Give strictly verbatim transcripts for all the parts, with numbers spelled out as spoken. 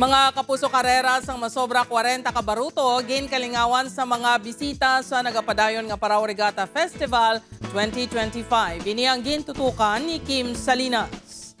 Mga kapuso, karera sang masobra kwarenta ka baruto ginkalingawan sa mga bisita sa nagapadayon nga Parao Regatta Festival twenty twenty-five. Ini ang gintutukan ni Kim Salinas.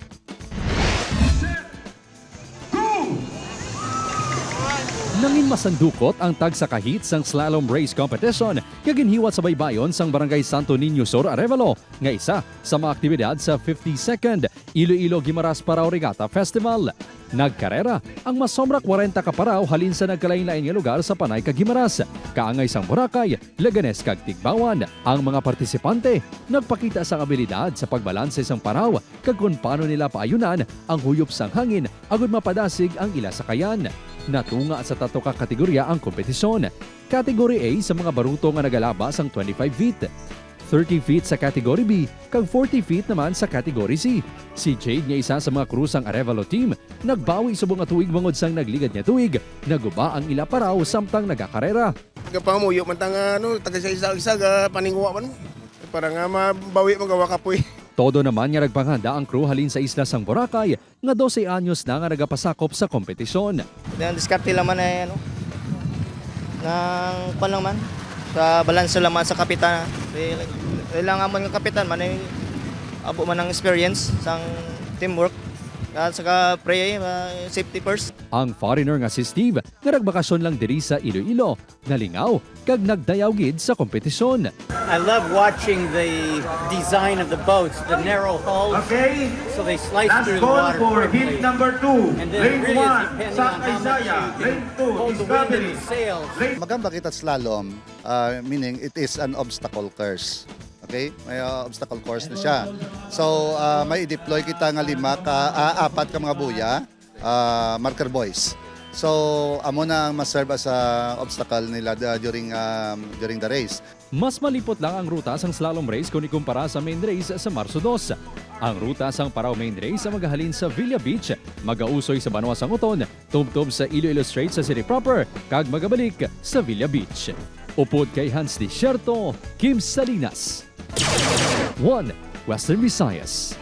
Nangin masandukot ang tagsa ka heat sang slalom race competition nga ginhiwat sa baybayon sang Barangay Santo Niño Sur, Arevalo, nga isa sa mga aktibidad sa fifty-second Iloilo Guimaras Parao Regatta Festival. Nagkarera ang masobra kwarenta ka parao halin sa nagkalain-lain nga lugar sa Panay kag Guimaras, kaangay sang Boracay, Leganes kag Tigbauan. Ang mga partisipante nagpakita sang abilidad sa pagbalanse sang parao kag kon paano nila paayunan ang huyop sang hangin agud mapadasig ang ila sakayan. Natunga sa tatlo ka kategorya ang kompetisyon. Category A sa mga baruto nga nagalaba sang twenty-five feet, thirty feet sa Category B, kag forty feet naman sa Category C. Si Jade nga isa sa mga crew sang Arevalo team nagbawi subong nga tuig bangod sang nagligad nga tuig, naguba ang ila parao samtang nagakarera. Gapangamuyo man ta nga ano, taga sa isa-isa ga paninguha man mo. Para nga mabawi man gawa kapoy. Todo naman nga nagpanghanda ang crew halin sa isla sang Boracay nga dose anyos na nga nagapasakop sa kompetisyon. Ang diskarte lang man ay ano, nang kwan lang man, sa balanse lang man sa kapitan. Kailangan mo nga kapitan man ay abo man ang experience sang teamwork. At saka pray, uh, safety first. Ang foreigner nga si Steve nga nagbakasyon lang diri sa Iloilo, nalingaw kag nagdayaw gid sa kompetisyon. I love watching the design of the boats, the narrow hulls. Okay. So they slice Last through the water for heat number two. And then lane really one, depending on how much you can hold the wind in the sails. Magamba kita slalom, uh, meaning it is an obstacle course. Okay? May uh, obstacle course na siya. So, uh, may i-deploy kita nga lima ka, uh, apat ka mga buya. uh, marker boys. So, amo na ang ma-serve as a obstacle nila uh, during um, during the race. Mas malipot lang ang ruta sang slalom race kon ikumpara sa main race sa Marso dos. Ang ruta sang Parao Main Race ang magahalin sa Villa Beach, magausoy sa Banwa sang Oton, tubtob sa Iloilo Strait sa city proper, kag magabalik sa Villa Beach. Upod kay Hans Desierto, Kim Salinas, One Western Visayas.